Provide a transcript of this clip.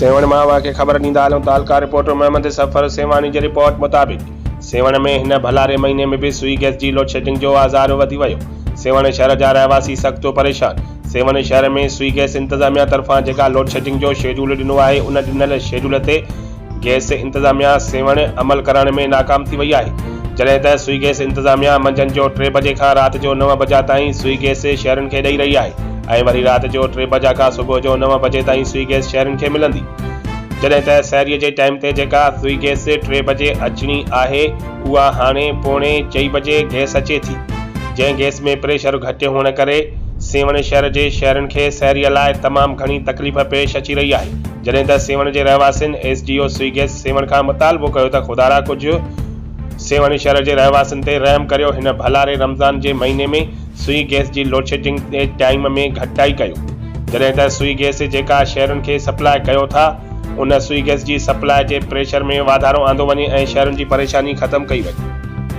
سيوهڻ مان اوهان کي خبر ڏيندا هلون تعلقه رپورٽر محمد صفر سيوهاڻي جي رپورٽ مطابق سيوهڻ ۾ هن ڀلاري مهيني ۾ به سوئي گئس جي لوڊشيڊنگ جو آزار وڌي ويو سيوهڻ شهر جا رهواسي سخت پريشان سيوهڻ شهر ۾ سوئي گئس انتظاميا طرفان جيڪا لوڊشيڊنگ جو شيڊول ڏنو آهي ان ڏنل شيڊول تي گئس انتظاميا سيوهڻ عمل ڪرائڻ ۾ ناڪام ٿي وئي آهي جڏهن ته سوئي گئس انتظاميا منجهند جو ٽي بجي کان رات جو نو بجا تائين سوئي گئس شهرين کي ڏئي رهي آهي ۽ وري رات جو ٽي بجا کان صبح جو نو بجي تائين سوئي گئس شهرين کي ملندي جڏهن ته سحريء جي ٽائيم تي جيڪا سوئي گئس ٽي بجي اچڻي آهي اها هاڻي پوڻي چئي بجي گئس اچي ٿي جنهن گئس ۾ پريشر گهٽ هئڻ ڪري سيوهڻ شهر جي شهرين کي سحريء لاء تمام گهڻي تڪليف پيش اچي رهي آهي جڏهن ته سيوهڻ جي رهواسين S D O Sui gas Sehwan کان مطالبو ڪيو ته خدارا ڪجهه سيوهڻ شهر جي رهواسين تي رحم ڪريو هن ڀلاري رمضان جي مهيني ۾ سوئي گئس جي لوڊشيڊنگ جي ٽائيم ۾ گهٽتائي ڪيو جڏهن ته سوئي گئس جيڪا شهرين کي سپلاء ڪيو ٿا ان سوئي گئس جي سپلاء جي پريشر ۾ واڌارو آندو وڃي ۽ شهرين جي پريشاني ختم ڪئي وڃي.